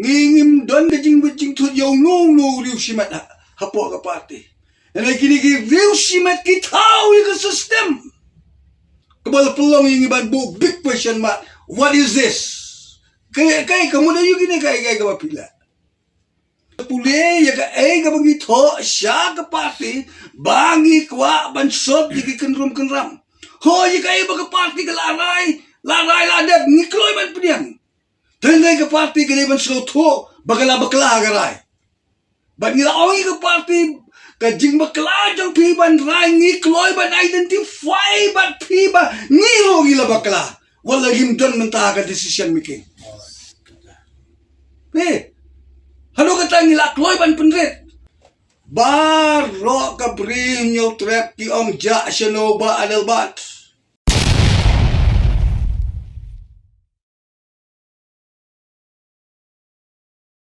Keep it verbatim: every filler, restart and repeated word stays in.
Ngi ngim don ka jingwit jingthut ïa uno uno u riew shimet ha, hapoh ka party. Hynrei kine ki riew shimet ki thaw ïa ka system. Kaba la pynlong ïa ngi ban buh big question mark. What is this? Kaei, kaei, ka mut aïu kine, kaei, kaei kaba phi leh? Pule ïa kaei kaba ngi thoh sha ka party ba ngi kwah ban sot ïa ki kynrum kynram. Hooid, ïa kaei ba ka party ka la rai, la rai la dep, ngi kloi ban pdiang. Tang ïa ka party ka dei ban sngewthuh ba ka la bakla ka rai. Bad ngi la ong ïa ka party, ka jingbakla jong phi ban rai ngi kloi ban identify bad phi ba ngi ruh ngi la bakla. Wat la ngim don mynta ka decision making. Phi, haduh katta ngi la kloi ban pynrit. Baroh ka Bri Hynñiewtrep ki ong jah shano Bah Adelbert.